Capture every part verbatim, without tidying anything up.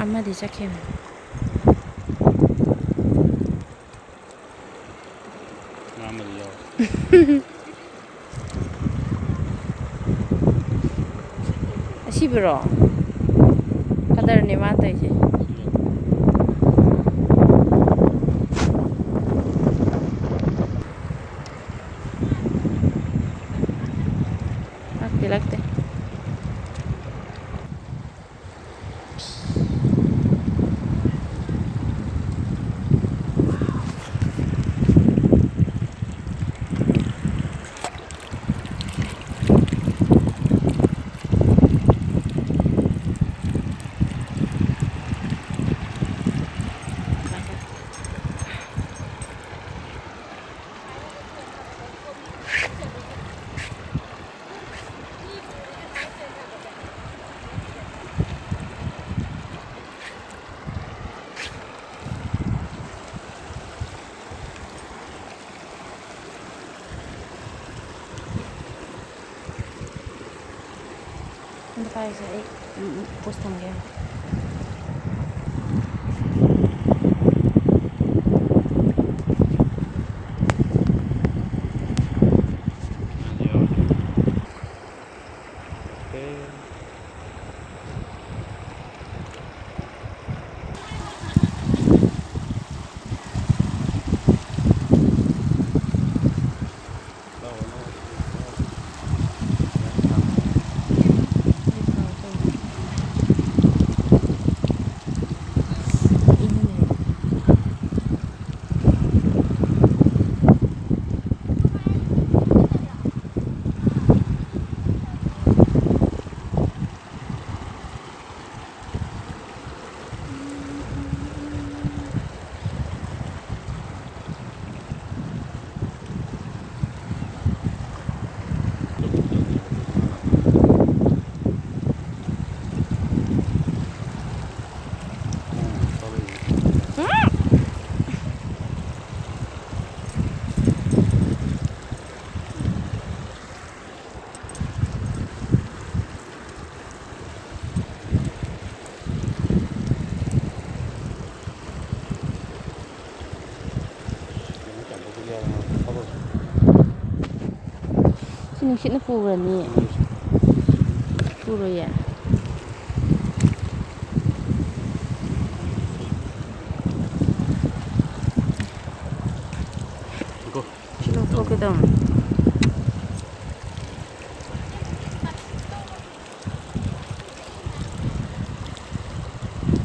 ꯑꯃꯗꯤ ꯆꯠꯈꯤꯕꯅꯦ꯫ ꯉꯥ ꯑꯃꯗꯤ ꯌꯥꯎꯔꯦ꯫ ꯑꯁꯤꯕꯨꯔꯣ? ꯀꯗꯔꯅꯦ ꯃꯥ ꯇꯧꯔꯤꯁꯦ꯫ ꯂꯥꯛꯇꯦ, ꯂꯥꯛꯇꯦ꯫ ꯑꯝꯇ ꯄꯥꯏꯌꯨꯁꯦ, ꯑꯩ, ꯎꯝ, ꯎꯝ, ꯄꯣꯁ ꯊꯝꯒꯦ꯫ ꯅꯨꯡꯁꯤꯠꯅ ꯄꯨꯈ꯭ꯔꯅꯤ꯫ ꯄꯨꯔꯣꯏꯌꯦ꯫ ꯁꯤ ꯂꯧꯊꯣꯛꯀꯦ ꯇꯧꯅꯤ꯫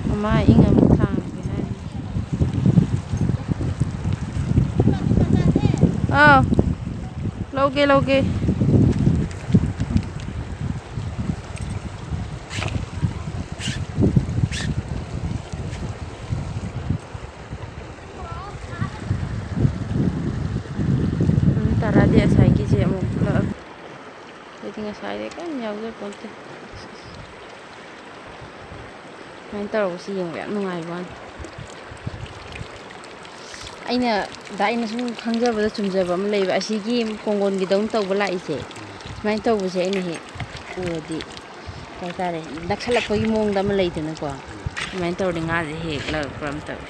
ꯃꯃꯥ ꯏꯪ ꯑꯃꯨꯛ ꯊꯥꯡꯉꯒꯦ ꯍꯥꯏꯅꯤ꯫ ꯑꯥꯎ꯫ ꯂꯧꯒꯦ, ꯂꯧꯒꯦ꯫ ꯅꯨꯃꯤꯠ ꯇꯔꯥꯗꯤ ꯉꯁꯥꯏꯒꯤꯁꯦ ꯑꯃꯨꯛ ꯄꯨꯂꯛꯑꯒꯦ꯫ ꯑꯩꯗꯤ ꯉꯁꯥꯏꯗꯩ ꯀꯩꯝ ꯌꯥꯎꯖꯄꯣꯟꯇꯦ꯫ ꯁꯨꯃꯥꯏꯅ ꯇꯧꯔꯒꯁꯤ ꯌꯦꯡꯕ ꯌꯥꯝ ꯅꯨꯡꯉꯥꯏꯕ ꯋꯥꯅꯤ꯫ ꯑꯩꯅ, ꯑꯗ ꯑꯩꯅ ꯁꯨꯝ ꯈꯪꯖꯕꯗ ꯆꯨꯝꯖꯕ ꯑꯃ ꯂꯩꯕ, ꯑꯁꯤꯒꯤ ꯀꯣꯡꯒꯣꯟꯒꯤꯗꯧꯅ ꯇꯧꯕ ꯂꯥꯛꯏꯁꯦ, ꯁꯨꯃꯥꯏꯅ ꯇꯧꯕꯁꯦ ꯑꯩꯅ ꯍꯦꯛ ꯎꯔꯗꯤ, ꯀꯩ ꯍꯥꯏꯇꯥꯔꯦ, ꯅꯛꯁꯜꯂꯛꯄꯒꯤ ꯃꯑꯣꯡꯗ ꯑꯃ ꯂꯩꯗꯅꯀꯣ, ꯑꯗꯨꯃꯥꯏꯅ ꯇꯧꯔꯗꯤ ꯉꯥꯁꯦ ꯍꯦꯛ ꯂꯛꯄ꯭ꯔꯥ ꯑꯃ ꯇꯧꯋꯦ꯫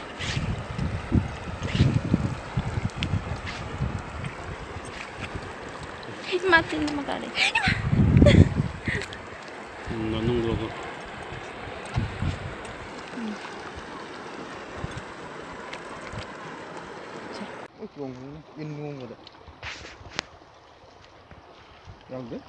ꯏꯃꯥ, ꯇꯤꯟ ꯑꯃ ꯀꯥꯔꯦ꯫ ꯏꯃꯥ! ꯎꯝ, ꯃꯅꯨꯡꯗꯣ꯫ ꯎꯝ꯫ ꯂꯣꯏ ꯆꯣꯡꯈ꯭ꯔꯦꯅꯦ, ꯏꯟ ꯂꯣꯡꯕꯗ꯫ ꯌꯥꯎꯗꯦ꯫